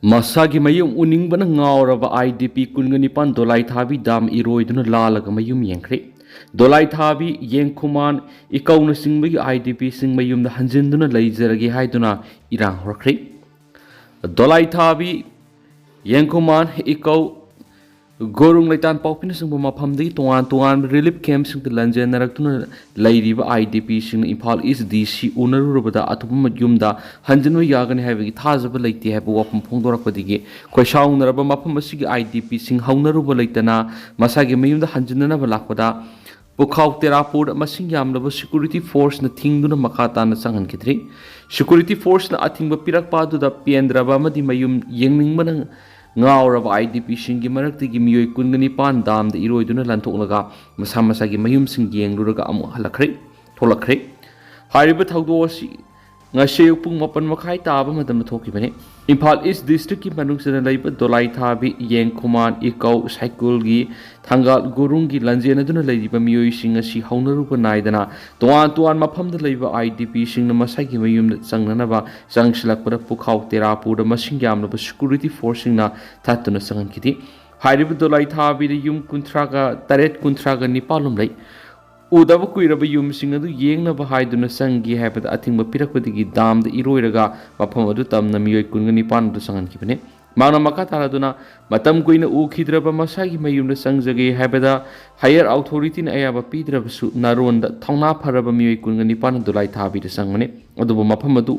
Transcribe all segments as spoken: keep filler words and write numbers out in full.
ꯃꯁꯥꯒꯤ ꯃꯌꯨꯝ ꯎꯅꯤꯡꯕꯅ ꯉꯥꯎꯔꯕ I D ꯄꯤ ꯀꯨꯟꯒ ꯅꯤꯄꯥꯟ ꯗꯣꯂꯥꯏꯊꯥꯕꯤ ꯗꯥꯝ ꯏꯔꯣꯏꯗꯨꯅ ꯂꯥꯜꯂꯒ ꯃꯌꯨꯝ ꯌꯦꯡꯈ꯭ꯔꯦ꯫ ꯗꯣꯂꯥꯏꯊꯥꯕꯤ, ꯌꯦꯡꯈꯨꯃꯥꯟ, ꯏꯀꯧꯅꯆꯤꯡꯕꯒꯤ ꯑꯥꯏ ꯗꯤ ꯄꯤꯁꯤꯡ ꯃꯌꯨꯝꯗ ꯍꯟꯖꯤꯟꯗꯨꯅ ꯂꯩꯖꯔꯒꯦ ꯍꯥꯏꯗꯨꯅ ꯏꯔꯥꯡ ꯍꯧꯔꯛꯈ꯭ꯔꯦ꯫ ꯗꯣꯂꯥꯏꯊꯥꯕꯤ, ꯌꯦꯡꯈꯨꯃꯥꯟ, ꯏꯀꯧ, ꯒꯣꯔꯨꯡ, ꯂꯩꯇꯥꯟ ꯄꯥꯎꯄꯤꯅꯆꯤꯡꯕ ꯃꯐꯝꯗꯒꯤ ꯇꯣꯉꯥꯟ ꯇꯣꯉꯥꯟꯕ ꯔꯤꯂꯤꯐ ꯀꯦꯝꯞꯁꯤꯡꯗ ꯂꯥꯟꯖꯦꯟꯅꯔꯛꯇꯨꯅ ꯂꯩꯔꯤꯕ ꯑꯥꯏ ꯗꯤ ꯄꯤꯁꯤꯡꯅ ꯏꯝꯐꯥꯜ ꯏꯁ ꯗꯤ ꯁꯤ ꯎꯅꯔꯨꯔꯕꯗ ꯑꯊꯨꯕ ꯌꯨꯝꯗ ꯍꯟꯖꯤꯟꯕ ꯌꯥꯒꯅꯤ ꯍꯥꯏꯕꯒꯤ ꯊꯥꯖꯕ ꯂꯩꯇꯦ ꯍꯥꯏꯕ ꯋꯥꯐꯝ ꯐꯣꯡꯗꯣꯔꯛꯄꯗꯒꯤ ꯈꯣꯏꯁꯥꯎꯅꯔꯕ ꯃꯐꯝ ꯑꯁꯤꯒꯤ ꯑꯥꯏ ꯗꯤ ꯄꯤꯁꯤꯡ ꯍꯧꯅꯔꯨꯕ ꯂꯩꯇꯅ ꯃꯁꯥꯒꯤ ꯃꯌꯨꯝꯗ ꯍꯟꯖꯤꯟꯅꯅꯕ ꯂꯥꯛꯄꯗ ꯄꯨꯈꯥꯎ ꯇꯦꯔꯥꯄꯨꯔꯗ ꯃꯁꯤꯡ ꯌꯥꯝꯂꯕ ꯁꯦꯀ꯭ꯌꯨꯔꯤꯇꯤ ꯐꯣꯔꯁꯅ ꯊꯤꯡꯗꯨꯅ ꯃꯈꯥ ꯇꯥꯅ ꯆꯪꯍꯟꯈꯤꯗ꯭ꯔꯤ꯫ ꯁꯦꯀ꯭ꯌꯨꯔꯤꯇꯤ ꯐꯣꯔꯁꯅ ꯑꯊꯤꯡꯕ ꯄꯤꯔꯛꯄ ꯑꯗꯨꯗ ꯄꯦꯟꯗ꯭ꯔꯕ ꯑꯃꯗꯤ ꯃꯌꯨꯝ ꯌꯦꯡꯅꯤꯡꯕꯅ ꯉꯥꯎꯔꯕ ꯑꯥꯏ ꯗꯤ ꯄꯤꯁꯤꯡꯒꯤ ꯃꯔꯛꯇꯒꯤ ꯃꯤꯑꯣꯏ ꯀꯨꯟꯒ ꯅꯤꯄꯥꯟ ꯗꯥꯝꯗ ꯏꯔꯣꯏꯗꯨꯅ ꯂꯥꯟꯊꯣꯛꯂꯒ ꯃꯁꯥ ꯃꯁꯥꯒꯤ ꯃꯌꯨꯝꯁꯤꯡ ꯌꯦꯡꯂꯨꯔꯒ ꯑꯃꯨꯛ ꯍꯜꯂꯛꯈ꯭ꯔꯦ, ꯊꯣꯛꯂꯛꯈ꯭ꯔꯦ꯫ ꯍꯥꯏꯔꯤꯕ ꯊꯧꯗꯣꯛ ꯑꯁꯤ ꯉꯁꯤ ꯑꯌꯨꯛ ꯄꯨꯡ ꯃꯥꯄꯟ ꯃꯈꯥꯏ ꯇꯥꯕ ꯃꯇꯝꯗ ꯊꯣꯛꯈꯤꯕꯅꯤ꯫ ꯏꯝꯐꯥꯜ ꯏꯁ ꯗꯤꯁꯇ꯭ꯔꯤꯛꯀꯤ ꯃꯅꯨꯡꯗ ꯂꯩꯕ ꯗꯣꯂꯥꯏꯊꯥꯕꯤ, ꯌꯦꯡꯈꯨꯃꯥꯟ, ꯏꯀꯧ, ꯁꯥꯏꯀꯨꯜꯒꯤ, ꯊꯪꯒꯥꯜ, ꯒꯨꯔꯨꯡꯒꯤ ꯂꯥꯟꯖꯦꯟꯅꯗꯨꯅ ꯂꯩꯔꯤꯕ ꯃꯤꯑꯣꯏꯁꯤꯡ ꯑꯁꯤ ꯍꯧꯅꯔꯨꯕ ꯅꯥꯏꯗꯅ ꯇꯣꯉꯥꯟ ꯇꯣꯉꯥꯟ ꯃꯐꯝꯗ ꯂꯩꯕ ꯑꯥꯏ ꯗꯤ ꯄꯤꯁꯤꯡꯅ ꯃꯁꯥꯒꯤ ꯃꯌꯨꯝꯗ ꯆꯪꯅꯅꯕ ꯆꯪꯁꯤꯜꯂꯛꯄꯗ ꯄꯨꯈꯥꯎ ꯇꯦꯔꯥꯄꯨꯔꯗ ꯃꯁꯤꯡ ꯌꯥꯝꯂꯕ ꯁꯦꯀ꯭ꯌꯨꯔꯤꯇꯤ ꯐꯣꯔꯁꯁꯤꯡꯅ ꯊꯠꯇꯨꯅ ꯆꯪꯍꯟꯈꯤꯗꯦ꯫ ꯍꯥꯏꯔꯤꯕ ꯗꯣꯂꯥꯏꯊꯥꯕꯤꯗ ꯌꯨꯝ ꯀꯨꯟꯊ꯭ꯔꯥꯒ ꯇꯔꯦꯠ, ꯀꯨꯟꯊ꯭ꯔꯥꯒ ꯅꯤꯄꯥꯜ ꯂꯣꯝ ꯂꯩ꯫ ꯎꯗꯕ ꯀꯨꯏꯔꯕ ꯌꯨꯝꯁꯤꯡ ꯑꯗꯨ ꯌꯦꯡꯅꯕ ꯍꯥꯏꯗꯨꯅ ꯆꯪꯒꯦ ꯍꯥꯏꯕꯗ ꯑꯊꯤꯡꯕ ꯄꯤꯔꯛꯄꯗꯒꯤ ꯗꯥꯝꯗ ꯏꯔꯣꯏꯔꯒ ꯃꯐꯝ ꯑꯗꯨ ꯇꯝꯅ ꯃꯤꯑꯣꯏ ꯀꯨꯟꯒ ꯅꯤꯄꯥꯟ ꯑꯗꯨ ꯆꯪꯍꯟꯈꯤꯕꯅꯤ꯫ ꯃꯍꯥꯛꯅ ꯃꯈꯥ ꯇꯥꯔꯗꯨꯅ ꯃꯇꯝ ꯀꯨꯏꯅ ꯎꯈꯤꯗ꯭ꯔꯕ ꯃꯁꯥꯒꯤ ꯃꯌꯨꯝꯗ ꯆꯪꯖꯒꯦ ꯍꯥꯏꯕꯗ ꯍꯥꯌꯔ ꯑꯣꯊꯣꯔꯤꯇꯤꯅ ꯑꯌꯥꯕ ꯄꯤꯗ꯭ꯔꯕꯁꯨ ꯅꯥꯔꯣꯟꯗ ꯊꯧꯅꯥ ꯐꯔꯕ ꯃꯤꯑꯣꯏ ꯀꯨꯟꯒ ꯅꯤꯄꯥꯟ ꯑꯗꯨ ꯂꯥꯏꯊꯥꯕꯤꯗ ꯆꯪꯕꯅꯤ꯫ ꯑꯗꯨꯕꯨ ꯃꯐꯝ ꯑꯗꯨ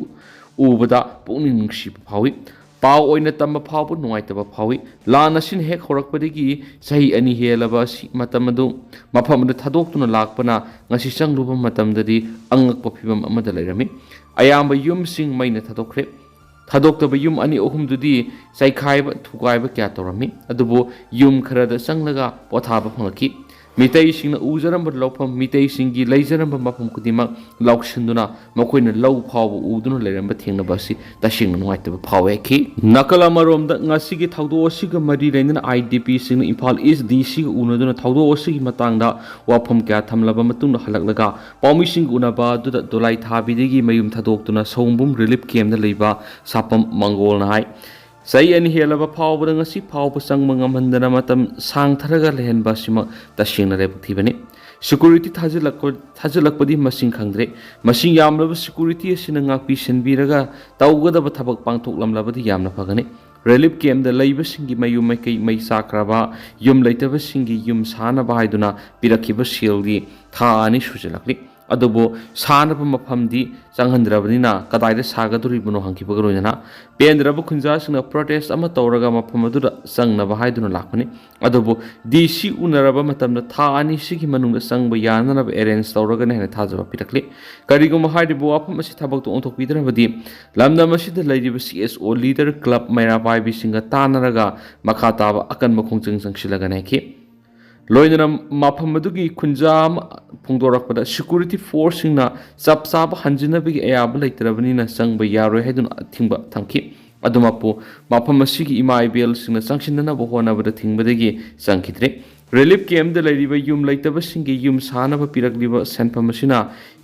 ꯎꯕꯗ ꯄꯨꯛꯅꯤꯡ ꯅꯨꯡꯁꯤꯕ ꯐꯥꯎꯏ꯫ ꯄꯥꯎ ꯑꯣꯏꯅ ꯇꯝꯕ ꯐꯥꯎꯕ ꯅꯨꯡꯉꯥꯏꯇꯕ ꯐꯥꯎꯏ꯫ ꯂꯥꯟ ꯑꯁꯤꯅ ꯍꯦꯛ ꯍꯧꯔꯛꯄꯗꯒꯤ ꯆꯍꯤ ꯑꯅꯤ ꯍꯦꯜꯂꯕ ꯑꯁꯤ ꯃꯇꯝ ꯑꯗꯨ ꯃꯐꯝ ꯑꯗꯨ ꯊꯥꯗꯣꯛꯇꯨꯅ ꯂꯥꯛꯄꯅ ꯉꯁꯤ ꯆꯪꯂꯨꯕ ꯃꯇꯝꯗꯗꯤ ꯑꯉꯛꯄ ꯐꯤꯕꯝ ꯑꯃꯗ ꯂꯩꯔꯝꯃꯤ꯫ ꯑꯌꯥꯝꯕ ꯌꯨꯝꯁꯤꯡ ꯃꯩꯅ ꯊꯥꯗꯣꯛꯈ꯭ꯔꯦ꯫ ꯊꯥꯗꯣꯛꯇꯕ ꯌꯨꯝ ꯑꯅꯤ ꯑꯍꯨꯝꯗꯨꯗꯤ ꯆꯩꯈꯥꯏꯕ, ꯊꯨꯒꯥꯏꯕ ꯀꯌꯥ ꯇꯧꯔꯝꯃꯤ꯫ ꯑꯗꯨꯕꯨ ꯌꯨꯝ ꯈꯔꯗ ꯆꯪꯂꯒ ꯄꯣꯊꯥꯕ ꯐꯪꯂꯛꯈꯤ꯫ ꯃꯤꯇꯩꯁꯤꯡꯅ ꯎꯖꯔꯝꯕ ꯂꯧꯐꯝ, ꯃꯤꯇꯩꯁꯤꯡꯒꯤ ꯂꯩꯖꯔꯝꯕ ꯃꯐꯝ ꯈꯨꯗꯤꯡꯃꯛ ꯂꯧꯁꯤꯟꯗꯨꯅ ꯃꯈꯣꯏꯅ ꯂꯧ ꯐꯥꯎꯕ ꯎꯗꯨꯅ ꯂꯩꯔꯝꯕ ꯊꯦꯡꯅꯕ ꯑꯁꯤ ꯇꯁꯦꯡꯅ ꯅꯨꯡꯉꯥꯏꯇꯕ ꯐꯥꯎꯍꯟꯈꯤ꯫ ꯅꯥꯀꯜ ꯑꯃꯔꯣꯝꯗ ꯉꯁꯤꯒꯤ ꯊꯧꯗꯣꯛ ꯑꯁꯤꯒ ꯃꯔꯤ ꯂꯩꯅꯅ ꯑꯥꯏ ꯗꯤ ꯄꯤꯁꯤꯡꯅ ꯏꯝꯐꯥꯜ ꯏꯁ ꯗꯤ ꯁꯤꯒ ꯎꯅꯗꯨꯅ ꯊꯧꯗꯣꯛ ꯑꯁꯤꯒꯤ ꯃꯇꯥꯡꯗ ꯋꯥꯐꯝ ꯀꯌꯥ ꯊꯝꯂꯕ ꯃꯇꯨꯡꯗ ꯍꯜꯂꯛꯂꯒ ꯄꯥꯎꯃꯤꯁꯤꯡꯒ ꯎꯅꯕ ꯑꯗꯨꯗ ꯗꯣꯂꯥꯏ ꯊꯥꯕꯤꯗꯒꯤ ꯃꯌꯨꯝ ꯊꯥꯗꯣꯛꯇꯨꯅ ꯁꯑꯣꯝꯕꯨꯡ ꯔꯤꯂꯤꯐ ꯀꯦꯝꯗ ꯂꯩꯕ ꯁꯥꯄꯝ ꯃꯪꯒꯣꯜꯅ ꯍꯥꯏ꯫ ꯆꯍꯤ ꯑꯅꯤ ꯍꯦꯜꯂꯕ ꯐꯥꯎꯕꯗ ꯉꯁꯤ ꯐꯥꯎꯕ ꯆꯪꯕ ꯉꯝꯍꯟꯗꯅ ꯃꯇꯝ ꯁꯥꯡꯊꯔꯒ ꯂꯩꯍꯟꯕ ꯑꯁꯤꯃꯛ ꯇꯁꯦꯡꯅ ꯂꯥꯏꯕꯛ ꯊꯤꯕꯅꯤ꯫ ꯁꯦꯀ꯭ꯌꯨꯔꯤꯇꯤ ꯊꯥꯖꯤꯜꯂꯛꯄ ꯊꯥꯖꯤꯜꯂꯛꯄꯗꯤ ꯃꯁꯤꯡ ꯈꯪꯗ꯭ꯔꯦ꯫ ꯃꯁꯤꯡ ꯌꯥꯝꯂꯕ ꯁꯦꯀ꯭ꯌꯨꯔꯤꯇꯤ ꯑꯁꯤꯅ ꯉꯥꯛꯄꯤ ꯁꯦꯟꯕꯤꯔꯒ ꯇꯧꯒꯗꯕ ꯊꯕꯛ ꯄꯥꯡꯊꯣꯛꯂꯝꯂꯕꯗꯤ ꯌꯥꯝꯅ ꯐꯒꯅꯤ꯫ ꯔꯤꯂꯤꯐ ꯀꯦꯝꯞꯇ ꯂꯩꯕꯁꯤꯡꯒꯤ ꯃꯌꯨꯝ ꯃꯩꯀꯩ ꯃꯩ ꯆꯥꯛꯈ꯭ꯔꯕ, ꯌꯨꯝ ꯂꯩꯇꯕꯁꯤꯡꯒꯤ ꯌꯨꯝ ꯁꯥꯅꯕ ꯍꯥꯏꯗꯨꯅ ꯄꯤꯔꯛꯈꯤꯕ ꯁꯦꯜꯗꯤ ꯊꯥ ꯑꯅꯤ ꯁꯨꯖꯤꯜꯂꯛꯂꯤ꯫ ꯑꯗꯨꯕꯨ ꯁꯥꯅꯕ ꯃꯐꯝꯗꯤ ꯆꯪꯍꯟꯗ꯭ꯔꯕꯅꯤꯅ ꯀꯗꯥꯏꯗ ꯁꯥꯒꯗꯧꯔꯤꯕꯅꯣ ꯍꯪꯈꯤꯕꯒ ꯂꯣꯏꯅꯅ ꯄꯦꯟꯗ꯭ꯔꯕ ꯈꯨꯟꯖꯥꯁꯤꯡꯅ ꯄ꯭ꯔꯣꯇꯦꯁ ꯑꯃ ꯇꯧꯔꯒ ꯃꯐꯝ ꯑꯗꯨꯗ ꯆꯪꯅꯕ ꯍꯥꯏꯗꯨꯅ ꯂꯥꯛꯄꯅꯤ꯫ ꯑꯗꯨꯕꯨ ꯗꯤ ꯁꯤ ꯎꯅꯔꯕ ꯃꯇꯝꯗ ꯊꯥ ꯑꯅꯤꯁꯤꯒꯤ ꯃꯅꯨꯡꯗ ꯆꯪꯕ ꯌꯥꯅꯅꯕ ꯑꯦꯔꯦꯟꯖ ꯇꯧꯔꯒꯅꯤ ꯍꯥꯏꯅ ꯊꯥꯖꯕ ꯄꯤꯔꯛꯂꯤ꯫ ꯀꯔꯤꯒꯨꯝꯕ ꯍꯥꯏꯔꯤꯕ ꯋꯥꯐꯝ ꯑꯁꯤ ꯊꯕꯛꯇ ꯑꯣꯟꯊꯣꯛꯄꯤꯗ꯭ꯔꯕꯗꯤ ꯂꯝꯗꯝ ꯑꯁꯤꯗ ꯂꯩꯔꯤꯕ ꯁꯤ ꯑꯦꯁ ꯑꯣ ꯂꯤꯗꯔ ꯀ꯭ꯂꯕ ꯃꯩꯔꯥ ꯄꯥꯏꯕꯤꯁꯤꯡꯒ ꯇꯥꯟꯅꯔꯒ ꯃꯈꯥ ꯇꯥꯕ ꯑꯀꯟꯕ ꯈꯣꯡꯖꯪ ꯆꯪꯁꯤꯜꯂꯒꯅꯤ ꯍꯥꯏꯈꯤ꯫ ꯂꯣꯏꯅꯅ ꯃꯐꯝ ꯑꯗꯨꯒꯤ ꯈꯨꯟꯖꯥ ꯑꯃ ꯐꯣꯡꯗꯣꯔꯛꯄꯗ ꯁꯦꯀ꯭ꯌꯨꯔꯤꯇꯤ ꯐꯣꯔꯁꯁꯤꯡꯅ ꯆꯞ ꯆꯥꯕ ꯍꯟꯖꯤꯟꯅꯕꯒꯤ ꯑꯌꯥꯕ ꯂꯩꯇ꯭ꯔꯕꯅꯤꯅ ꯆꯪꯕ ꯌꯥꯔꯣꯏ ꯍꯥꯏꯗꯨꯅ ꯑꯊꯤꯡꯕ ꯊꯝꯈꯤ꯫ ꯑꯗꯨꯃꯛꯄꯨ ꯃꯐꯝ ꯑꯁꯤꯒꯤ ꯏꯃꯥ ꯏꯕꯦꯜꯁꯤꯡꯅ ꯆꯪꯁꯤꯟꯅꯅꯕ ꯍꯣꯠꯅꯕꯗ ꯊꯤꯡꯕꯗꯒꯤ ꯆꯪꯈꯤꯗ꯭ꯔꯦ꯫ ꯔꯤꯂꯤꯐ ꯀꯦꯝꯞꯇ ꯂꯩꯔꯤꯕ ꯌꯨꯝ ꯂꯩꯇꯕꯁꯤꯡꯒꯤ ꯌꯨꯝ ꯁꯥꯅꯕ ꯄꯤꯔꯛꯂꯤꯕ ꯁꯦꯟꯐꯝ ꯑꯁꯤꯅ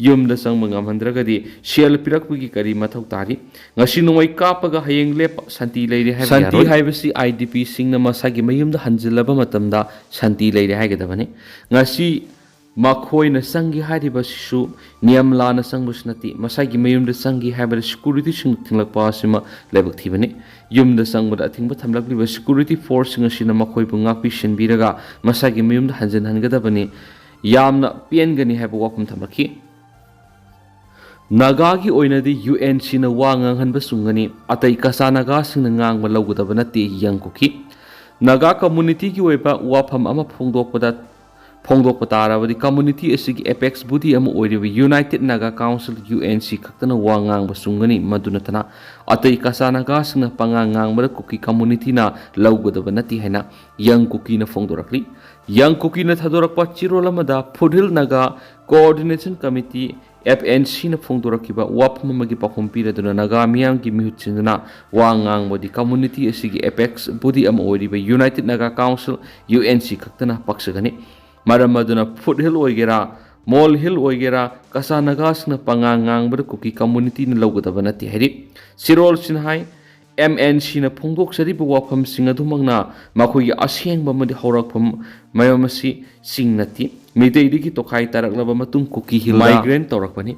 ꯌꯨꯝꯗ ꯆꯪꯕ ꯉꯝꯍꯟꯗ꯭ꯔꯒꯗꯤ ꯁꯦꯜ ꯄꯤꯔꯛꯄꯒꯤ ꯀꯔꯤ ꯃꯊꯧ ꯇꯥꯔꯤ? ꯉꯁꯤ ꯅꯣꯡꯃꯩ ꯀꯥꯞꯄꯒ ꯍꯌꯦꯡ ꯂꯦꯞꯄ ꯁꯥꯟꯇꯤ ꯂꯩꯔꯦ ꯍꯥꯏꯕ ꯁꯥꯟꯇꯤ ꯌꯥꯔꯣꯏ꯫ ꯍꯥꯏꯕꯁꯤ ꯑꯥꯏ ꯗꯤ ꯄꯤꯁꯤꯡꯅ ꯃꯁꯥꯒꯤ ꯃꯌꯨꯝꯗ ꯍꯟꯖꯤꯜꯂꯕ ꯃꯇꯝꯗ ꯁꯥꯟꯇꯤ ꯂꯩꯔꯦ ꯍꯥꯏꯒꯗꯕꯅꯤ꯫ ꯉꯁꯤ ꯃꯈꯣꯏꯅ ꯆꯪꯒꯦ ꯍꯥꯏꯔꯤꯕꯁꯤꯁꯨ ꯅꯤꯌꯝ ꯂꯥꯟꯅ ꯆꯪꯕꯁꯨ ꯅꯠꯇꯦ꯫ ꯃꯁꯥꯒꯤ ꯃꯌꯨꯝꯗ ꯆꯪꯒꯦ ꯍꯥꯏꯕꯗ ꯁꯦꯀ꯭ꯌꯨꯔꯤꯇꯤꯁꯤꯡ ꯊꯤꯡꯂꯛꯄ ꯑꯁꯤꯃ ꯂꯥꯏꯕꯛ ꯊꯤꯕꯅꯤ꯫ ꯌꯨꯝꯗ ꯆꯪꯕꯗ ꯑꯊꯤꯡꯕ ꯊꯝꯂꯛꯂꯤꯕ ꯁꯦꯀ꯭ꯌꯨꯔꯤꯇꯤ ꯐꯣꯔꯁꯁꯤꯡ ꯑꯁꯤꯅ ꯃꯈꯣꯏꯕꯨ ꯉꯥꯛꯄꯤ ꯁꯦꯟꯕꯤꯔꯒ ꯃꯁꯥꯒꯤ ꯃꯌꯨꯝꯗ ꯍꯟꯖꯤꯟꯍꯟꯒꯗꯕꯅꯤ꯫ ꯌꯥꯝꯅ ꯄꯦꯟꯒꯅꯤ ꯍꯥꯏꯕ ꯋꯥꯐꯝ ꯊꯝꯂꯛꯈꯤ꯫ ꯅꯥꯒꯥꯒꯤ ꯑꯣꯏꯅꯗꯤ ꯌꯨ ꯑꯦꯟ ꯁꯤꯅ ꯋꯥ ꯉꯥꯡꯍꯟꯕ ꯆꯨꯝꯒꯅꯤ, ꯑꯇꯩ ꯀꯆꯥ ꯅꯥꯒꯥꯁꯤꯡꯅ ꯉꯥꯡꯕ ꯂꯧꯒꯗꯕ ꯅꯠꯇꯦ, ꯌꯪ ꯀꯨꯀꯤ꯫ ꯅꯥꯒꯥ ꯀꯝꯃꯨꯅꯤꯇꯤꯒꯤ ꯑꯣꯏꯕ ꯋꯥꯐꯝ ꯑꯃ ꯐꯣꯡꯗꯣꯛꯄꯗ, ꯐꯣꯡꯗꯣꯛꯄ ꯇꯥꯔꯕꯗꯤ ꯀꯝꯃꯨꯅꯤꯇꯤ ꯑꯁꯤꯒꯤ ꯑꯦꯄꯦꯛꯁ ꯕꯣꯗꯤ ꯑꯃ ꯑꯣꯏꯔꯤꯕ united Naga council, U N C, ꯈꯛꯇꯅ ꯋꯥ ꯉꯥꯡꯕ ꯆꯨꯝꯒꯅꯤ꯫ ꯃꯗꯨ ꯅꯠꯇꯅ ꯑꯇꯩ ꯀꯆꯥ ꯅꯥꯒꯥꯁꯤꯡꯅ ꯄꯉꯥꯡ ꯉꯥꯡꯕꯗ ꯀꯨꯀꯤ ꯀꯝꯃꯨꯅꯤꯇꯤꯅ ꯂꯧꯒꯗꯕ ꯅꯠꯇꯦ ꯍꯥꯏꯅ ꯌꯪ ꯀꯨꯀꯤꯅ ꯐꯣꯡꯗꯣꯔꯛꯂꯤ꯫ ꯌꯪ ꯀꯨꯀꯤꯅ ꯊꯥꯗꯣꯔꯛꯄ ꯆꯦꯔꯣꯜ ꯑꯃꯗ foothill Naga coordination committee, F N ꯁꯤꯅ ꯐꯣꯡꯗꯣꯔꯛꯈꯤꯕ ꯋꯥꯐꯝ ꯑꯃꯒꯤ ꯄꯥꯎꯈꯨꯝ ꯄꯤꯔꯗꯨꯅ ꯅꯥꯒꯥ ꯃꯤꯌꯥꯝꯒꯤ ꯃꯤꯍꯨꯠ ꯁꯤꯟꯗꯨꯅ ꯋꯥ ꯉꯥꯡꯕꯗꯤ ꯀꯝꯃꯨꯅꯤꯇꯤ ꯑꯁꯤꯒꯤ ꯑꯦꯄꯦꯛꯁ ꯕꯣꯗꯤ ꯑꯃ ꯑꯣꯏꯔꯤꯕ united Naga council, U N C, ꯈꯛꯇꯅ ꯄꯛꯆꯒꯅꯤ꯫ ꯃꯔꯝ ꯑꯗꯨꯅ ꯐꯨꯠꯍꯤꯜ ꯑꯣꯏꯒꯦꯔꯥ, ꯃꯣꯜꯍꯤꯜ ꯑꯣꯏꯒꯦꯔꯥ, ꯀꯆꯥ ꯅꯥꯒꯥꯁꯤꯡꯅ ꯄꯉꯥꯡ ꯉꯥꯡꯕꯗ ꯀꯨꯀꯤ ꯀꯝꯃꯨꯅꯤꯇꯤꯅ ꯂꯧꯒꯗꯕ ꯅꯠꯇꯦ ꯍꯥꯏꯔꯤ꯫ ꯆꯦꯔꯣꯜꯁꯤꯅ ꯍꯥꯏ, ꯑꯦꯝ ꯑꯦꯟ ꯁꯤꯅ ꯐꯣꯡꯗꯣꯛꯆꯔꯤꯕ ꯋꯥꯐꯝꯁꯤꯡ ꯑꯗꯨꯃꯛꯅ ꯃꯈꯣꯏꯒꯤ ꯑꯁꯦꯡꯕ ꯑꯃꯗꯤ ꯍꯧꯔꯛꯐꯝ ꯃꯌꯥꯝ ꯑꯁꯤ ꯆꯤꯡ ꯅꯠꯇꯦ꯫ ꯃꯤꯇꯩꯗꯒꯤ ꯇꯣꯈꯥꯏ ꯇꯥꯔꯛꯂꯕ ꯃꯇꯨꯡ ꯀꯨꯀꯤ ꯍꯤꯜꯗ ꯃꯥꯏꯒ꯭ꯔꯦꯟ ꯇꯧꯔꯛꯄꯅꯤ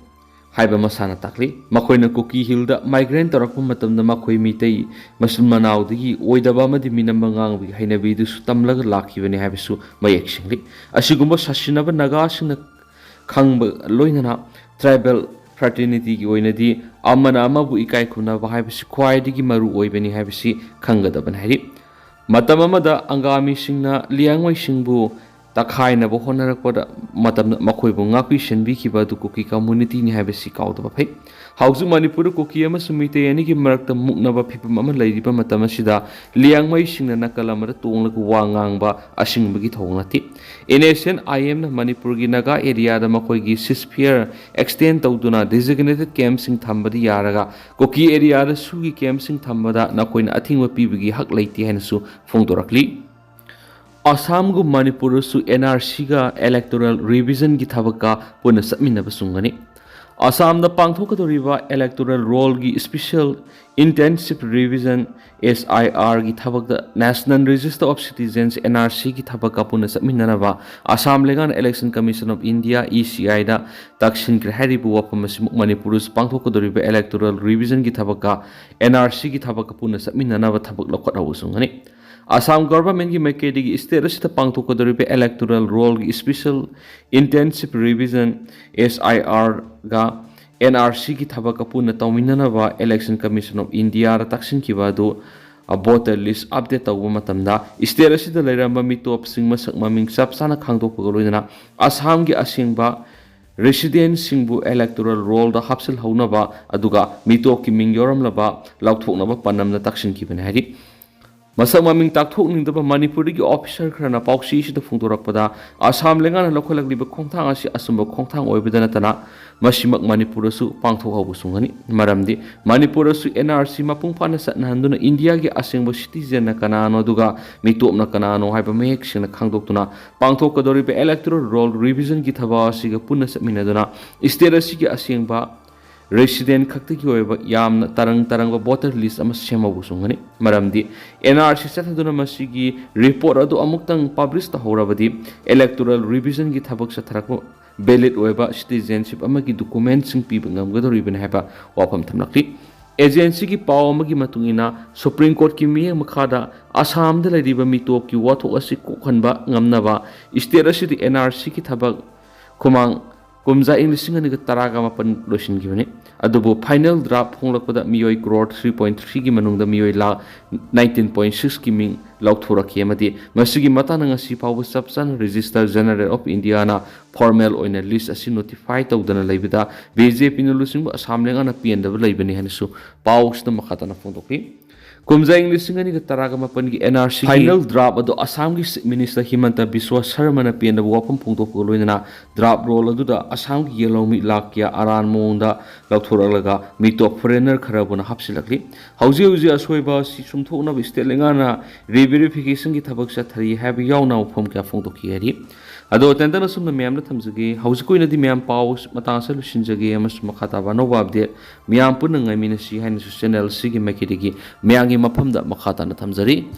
ꯍꯥꯏꯕ ꯃꯁꯥꯅ ꯇꯥꯛꯂꯤ꯫ ꯃꯈꯣꯏꯅ ꯀꯨꯀꯤ ꯍꯤꯜꯗ ꯃꯥꯏꯒ꯭ꯔꯦꯟ ꯇꯧꯔꯛꯄ ꯃꯇꯝꯗ ꯃꯈꯣꯏ ꯃꯤꯇꯩ ꯃꯆꯤꯟ ꯃꯅꯥꯎꯗꯒꯤ ꯑꯣꯏꯗꯕ ꯑꯃꯗꯤ ꯃꯤꯅꯝꯕ ꯉꯥꯡꯕꯒꯤ ꯍꯩꯅꯕꯤꯗꯨꯁꯨ ꯇꯝꯂꯒ ꯂꯥꯛꯈꯤꯕꯅꯤ ꯍꯥꯏꯕꯁꯨ ꯃꯌꯦꯛ ꯁꯦꯡꯂꯤ꯫ ꯑꯁꯤꯒꯨꯝꯕ ꯁꯥꯁꯤꯟꯅꯕ ꯅꯥꯒꯥꯁꯤꯡꯅ ꯈꯪꯕ ꯂꯣꯏꯅꯅ ꯇ꯭ꯔꯥꯏꯕꯦꯜ ꯐ꯭ꯔꯥꯇꯔꯅꯤꯇꯤꯒꯤ ꯑꯣꯏꯅꯗꯤ ꯑꯃꯅ ꯑꯃꯕꯨ ꯏꯀꯥꯏ ꯈꯨꯝꯅꯕ ꯍꯥꯏꯕꯁꯤ ꯈ꯭ꯋꯥꯏꯗꯒꯤ ꯃꯔꯨ ꯑꯣꯏꯕꯅꯤ ꯍꯥꯏꯕꯁꯤ ꯈꯪꯒꯗꯕꯅꯤ ꯍꯥꯏꯔꯤ꯫ ꯃꯇꯝ ꯑꯃꯗ ꯑꯪꯒꯥꯃꯤꯁꯤꯡꯅ ꯂꯤꯌꯥꯡꯃꯩꯁꯤꯡꯕꯨ ꯇꯛꯈꯥꯏꯅꯕ ꯍꯣꯠꯅꯔꯛꯄꯗ ꯃꯇꯝꯗ ꯃꯈꯣꯏꯕꯨ ꯉꯥꯛꯄꯤ ꯁꯦꯟꯕꯤꯈꯤꯕ ꯑꯗꯨ ꯀꯨꯀꯤ ꯀꯝꯃꯨꯅꯤꯇꯤꯅꯤ ꯍꯥꯏꯕꯁꯤ ꯀꯥꯎꯗꯕ ꯐꯩ꯫ ꯍꯧꯖꯤꯛ ꯃꯅꯤꯄꯨꯔꯗ ꯀꯨꯀꯤ ꯑꯃꯁꯨꯡ ꯃꯤꯇꯩ ꯑꯅꯤꯒꯤ ꯃꯔꯛꯇ ꯃꯨꯛꯅꯕ ꯐꯤꯕꯝ ꯑꯃ ꯂꯩꯔꯤꯕ ꯃꯇꯝ ꯑꯁꯤꯗ ꯂꯤꯌꯥꯡꯃꯩꯁꯤꯡꯅ ꯅꯥꯀꯜ ꯑꯃꯗ ꯇꯣꯡꯂꯒ ꯋꯥ ꯉꯥꯡꯕ ꯑꯁꯤꯒꯨꯝꯕꯒꯤ ꯊꯧꯑꯣꯡ ꯅꯠꯇꯦ꯫ ꯑꯦꯟ ꯑꯦꯁ ꯑꯦꯟ ꯑꯥꯏ ꯑꯦꯝꯅ ꯃꯅꯤꯄꯨꯔꯒꯤ ꯅꯥꯒꯥ ꯑꯦꯔꯤꯌꯥꯗ ꯃꯈꯣꯏꯒꯤ ꯁꯤꯁꯐꯤꯌꯔ ꯑꯦꯛꯁꯇꯦꯟ ꯇꯧꯗꯨꯅ ꯗꯤꯖꯤꯒꯅꯦꯇꯦꯠ ꯀꯦꯝꯞꯁꯤꯡ ꯊꯝꯕꯗꯤ ꯌꯥꯔꯒ ꯀꯨꯀꯤ ꯑꯦꯔꯤꯌꯥꯗ ꯁꯨꯒꯤ ꯀꯦꯝꯞꯁꯤꯡ ꯊꯝꯕꯗ ꯅꯈꯣꯏꯅ ꯑꯊꯤꯡꯕ ꯄꯤꯕꯒꯤ ꯍꯛ ꯂꯩꯇꯦ ꯍꯥꯏꯅꯁꯨ ꯐꯣꯡꯗꯣꯔꯛꯂꯤ꯫ ꯑꯁꯥꯝꯒꯨꯝ ꯃꯅꯤꯄꯨꯔꯗꯁꯨ ꯑꯦꯟ ꯑꯥꯔ ꯁꯤꯒ ꯏꯂꯦꯛꯇꯣꯔꯦꯜ ꯔꯤꯚꯤꯖꯟꯒꯤ ꯊꯕꯛꯀ ꯄꯨꯟꯅ ꯆꯠꯃꯤꯟꯅꯕ ꯆꯨꯝꯒꯅꯤ꯫ ꯑꯁꯥꯝꯗ ꯄꯥꯡꯊꯣꯛꯀꯗꯧꯔꯤꯕ ꯏꯂꯦꯛꯇꯣꯔꯦꯜ ꯔꯣꯜꯒꯤ special intensive revision, S I ꯑꯥꯔꯒꯤ ꯊꯕꯛꯇ National Register of Citizens, N R ꯁꯤꯒꯤ ꯊꯕꯛꯀ ꯄꯨꯟꯅ ꯆꯠꯃꯤꯟꯅꯅꯕ ꯑꯁꯥꯝ ꯂꯩꯉꯥꯛꯅ Election Commission of India, E ꯁꯤ ꯑꯥꯏꯗ ꯇꯛꯁꯤꯟꯈ꯭ꯔꯦ꯫ ꯍꯥꯏꯔꯤꯕ ꯋꯥꯐꯝ ꯑꯁꯤꯃꯛ ꯃꯅꯤꯄꯨꯔꯗꯁꯨ ꯄꯥꯡꯊꯣꯛꯀꯗꯧꯔꯤꯕ ꯏꯂꯦꯛꯇꯣꯔꯦꯜ ꯔꯤꯚꯤꯖꯟꯒꯤ ꯊꯕꯛꯀ ꯑꯦꯟ ꯑꯥꯔ ꯁꯤꯒꯤ ꯊꯕꯛꯀ ꯄꯨꯟꯅ ꯆꯠꯃꯤꯟꯅꯅꯕ ꯊꯕꯛ ꯂꯧꯈꯠꯍꯧꯕ ꯆꯨꯝꯒꯅꯤ꯫ ꯑꯁꯥꯝ ꯒꯚꯔꯟꯃꯦꯟꯠꯀꯤ ꯃꯥꯏꯀꯩꯗꯒꯤ ꯁ꯭ꯇꯦꯠ ꯑꯁꯤꯗ ꯄꯥꯡꯊꯣꯛꯀꯗꯧꯔꯤꯕ ꯏꯂꯦꯛꯇꯣꯔꯦꯜ ꯔꯣꯜꯒꯤ special intensive revision, S I ꯑꯥꯔꯒ ꯑꯦꯟ ꯑꯥꯔ ꯁꯤꯒꯤ ꯊꯕꯛꯀ ꯄꯨꯟꯅ ꯇꯧꯃꯤꯟꯅꯅꯕ Election Commission of Indiaꯗ ꯇꯛꯁꯤꯟꯈꯤꯕ ꯑꯗꯨ, ꯑ, ꯚꯣꯇꯔ ꯂꯤꯁ ꯑꯞꯗꯦꯠ ꯇꯧꯕ ꯃꯇꯝꯗ ꯁ꯭ꯇꯦꯠ ꯑꯁꯤꯗ ꯂꯩꯔꯝꯕ ꯃꯤꯇꯣꯞꯁꯤꯡ ꯃꯁꯛ ꯃꯃꯤꯡ ꯆꯞ ꯆꯥꯅ ꯈꯪꯗꯣꯛꯄꯒ ꯂꯣꯏꯅꯅ ꯑꯁꯥꯝꯒꯤ ꯑꯁꯦꯡꯕ ꯔꯦꯁꯤꯗꯦꯟꯠꯁꯤꯡꯕꯨ ꯏꯂꯦꯛꯇꯣꯔꯦꯜ ꯔꯣꯜꯗ ꯍꯥꯞꯆꯤꯜꯍꯧꯅꯕ, ꯑꯗꯨꯒ ꯃꯤꯇꯣꯞꯀꯤ ꯃꯤꯡ ꯌꯥꯎꯔꯝꯂꯕ ꯂꯧꯊꯣꯛꯅꯕ ꯄꯥꯟꯗꯝꯗ ꯇꯛꯁꯤꯟꯈꯤꯕꯅꯤ ꯍꯥꯏꯔꯤ꯫ ꯃꯁꯛ ꯃꯃꯤꯡ ꯇꯥꯛꯊꯣꯛꯅꯤꯡꯗꯕ ꯃꯅꯤꯄꯨꯔꯗꯒꯤ ꯑꯣꯐꯤꯁꯥꯔ ꯈꯔꯅ ꯄꯥꯎꯆꯦ ꯑꯁꯤꯗ ꯐꯣꯡꯗꯣꯔꯛꯄꯗ, ꯑꯁꯥꯝ ꯂꯩꯉꯥꯛꯅ ꯂꯧꯈꯠꯂꯛꯂꯤꯕ ꯈꯣꯡꯊꯥꯡ ꯑꯁꯤ ꯑꯆꯨꯝꯕ ꯈꯣꯡꯊꯥꯡ ꯑꯣꯏꯕꯗ ꯅꯠꯇꯅ ꯃꯁꯤꯃꯛ ꯃꯅꯤꯄꯨꯔꯗꯁꯨ ꯄꯥꯡꯊꯣꯛꯍꯧꯕ ꯆꯨꯝꯒꯅꯤ꯫ ꯃꯔꯝꯗꯤ ꯃꯅꯤꯄꯨꯔꯗꯁꯨ ꯑꯦꯟ ꯑꯥꯔ ꯁꯤ ꯃꯄꯨꯡ ꯐꯥꯅ ꯆꯠꯅꯍꯟꯗꯨꯅ ꯏꯟꯗꯤꯌꯥꯒꯤ ꯑꯁꯦꯡꯕ ꯁꯤꯇꯤꯖꯦꯟꯅ ꯀꯅꯥꯅꯣ ꯑꯗꯨꯒ ꯃꯤꯇꯣꯞꯅ ꯀꯅꯥꯅꯣ ꯍꯥꯏꯕ ꯃꯌꯦꯛ ꯁꯦꯡꯅ ꯈꯪꯗꯣꯛꯇꯨꯅ ꯄꯥꯡꯊꯣꯛꯀꯗꯧꯔꯤꯕ ꯏꯂꯦꯛꯇꯣꯔꯦꯜ ꯔꯣꯜ ꯔꯤꯚꯤꯖꯟꯒꯤ ꯊꯕꯛ ꯑꯁꯤꯒ ꯄꯨꯟꯅ ꯆꯠꯃꯤꯟꯅꯗꯨꯅ ꯁ꯭ꯇꯦꯠ ꯑꯁꯤꯒꯤ ꯑꯁꯦꯡꯕ resident ꯈꯛꯇꯒꯤ ꯑꯣꯏꯕ ꯌꯥꯝꯅ ꯇꯔꯪ ꯇꯔꯪꯕ voter list ꯑꯃ ꯁꯦꯝꯍꯧꯕꯁꯨ ꯉꯝꯒꯅꯤ꯫ ꯃꯔꯝꯗꯤ N R C ꯆꯠꯊꯗꯨꯅ ꯃꯁꯤꯒꯤ report ꯑꯗꯨ ꯑꯃꯨꯛꯇꯪ publish ꯇꯧꯍꯧꯔꯕꯗꯤ electoral revision ꯒꯤ ꯊꯕꯛ ꯆꯠꯊꯔꯛꯄ valid ꯑꯣꯏꯕ citizenship ꯑꯃꯒꯤ document ꯁꯤꯡ ꯄꯤꯕ ꯉꯝꯒꯗꯧꯔꯤꯕꯅꯤ ꯍꯥꯏꯕ ꯋꯥꯐꯝ ꯊꯝꯂꯛꯂꯤ꯫ Agency ꯒꯤ ꯄꯥꯎ ꯑꯃꯒꯤ ꯃꯇꯨꯡ ꯏꯟꯅ, Supreme Court ꯀꯤ ꯃꯤꯠꯌꯦꯡ ꯃꯈꯥꯗ ꯑꯁꯥꯝꯗ ꯂꯩꯔꯤꯕ ꯃꯤꯇꯣꯞꯀꯤ ꯋꯥꯊꯣꯛ ꯑꯁꯤ ꯀꯣꯛꯍꯟꯕ ꯉꯝꯅꯕ state ꯑꯁꯤꯗ N R C ꯒꯤ ꯊꯕꯛ ꯈꯨꯃꯥꯡ ꯀꯨꯝꯖꯥ ꯏꯪ ꯂꯤꯁꯤꯡ ꯑꯅꯤꯒ ꯇꯔꯥꯒ ꯃꯥꯄꯟ ꯂꯣꯏꯁꯤꯟꯈꯤꯕꯅꯤ꯫ ꯑꯗꯨꯕꯨ final draft ꯐꯣꯡꯂꯛꯄꯗ ꯃꯤꯑꯣꯏ crore three point three ꯒꯤ ꯃꯅꯨꯡꯗ ꯃꯤꯑꯣꯏ ꯂꯥꯈ nineteen point six ꯀꯤ ꯃꯤꯡ ꯂꯥꯎꯊꯣꯔꯛꯈꯤ ꯑꯃꯗꯤ ꯃꯁꯤꯒꯤ ꯃꯇꯥꯡꯗ ꯉꯁꯤ ꯐꯥꯎꯕ ꯆꯞ ꯆꯥꯅ Registrar General of India ꯅ formal ꯑꯣꯏꯅ list ꯑꯁꯤ notify ꯇꯧꯗꯅ ꯂꯩꯕꯗ B J P ꯅ ꯂꯨꯆꯤꯡꯕ ꯑꯁꯥꯝ ꯂꯩꯉꯥꯛꯅ ꯄꯦꯟꯗꯕ ꯂꯩꯕꯅꯤ ꯍꯥꯏꯅꯁꯨ ꯄꯥꯎꯁꯤꯗ ꯃꯈꯥ ꯇꯥꯅ ꯐꯣꯡꯗꯣꯛꯈꯤ꯫ ꯀꯨꯝꯖꯥ ꯏꯪ ꯂꯤꯁꯤꯡ ꯑꯅꯤꯒ ꯇꯔꯥꯒ ꯃꯥꯄꯟꯒꯤ N R C ꯒꯤ final draft ꯑꯗꯨ ꯑꯁꯥꯝꯒꯤ Chief Minister ꯍꯤꯃꯟꯇ ꯕꯤꯁ꯭ꯋ ꯁꯔꯃꯅ ꯄꯦꯟꯗꯕ ꯋꯥꯐꯝ ꯐꯣꯡꯗꯣꯛꯄꯒ ꯂꯣꯏꯅꯅ draft roll ꯑꯗꯨꯗ ꯑꯁꯥꯝꯒꯤ ꯌꯦꯜꯍꯧꯃꯤ ꯂꯥꯈ ꯀꯌꯥ ꯑꯔꯥꯟ ꯃꯑꯣꯡꯗ ꯂꯧꯊꯣꯔꯛꯂꯒ ꯃꯤꯇꯣꯞ foreigner ꯈꯔꯕꯨꯅ ꯍꯥꯞꯆꯤꯜꯂꯛꯂꯤ꯫ ꯍꯧꯖꯤꯛ ꯍꯧꯖꯤꯛ ꯑꯁꯣꯏꯕ ꯑꯁꯤ ꯆꯨꯝꯊꯣꯛꯅꯕ state ꯂꯩꯉꯥꯛꯅ re-verification ꯒꯤ ꯊꯕꯛ ꯆꯠꯊꯔꯤ ꯍꯥꯏꯕ ꯌꯥꯎꯅ ꯋꯥꯐꯝ ꯀꯌꯥ ꯐꯣꯡꯗꯣꯛꯈꯤ ꯍꯥꯏꯔꯤ꯫ ꯑꯗꯣ ꯇꯦꯟꯇꯛꯅ ꯁꯨꯝꯅ ꯃꯌꯥꯝꯗ ꯊꯝꯖꯒꯦ꯫ ꯍꯧꯖꯤꯛꯀꯤ ꯑꯣꯏꯅꯗꯤ ꯃꯌꯥꯝ ꯄꯥꯎ ꯃꯇꯥꯡ ꯑꯁꯤꯗ ꯂꯣꯏꯁꯤꯟꯖꯒꯦ ꯑꯃꯁꯨꯡ ꯃꯈꯥ ꯇꯥꯕ ꯑꯅꯧꯕ update ꯃꯌꯥꯝ ꯄꯨꯟꯅ ꯉꯥꯏꯃꯤꯟꯅꯁꯤ ꯍꯥꯏꯅꯁꯨ channel ꯑꯁꯤꯒꯤ ꯃꯥꯏꯀꯩꯗꯒꯤ ꯃꯌꯥꯝꯒꯤ ꯃꯐꯝꯗ ꯃꯈꯥ ꯇꯥꯅ ꯊꯝꯖꯔꯤ꯫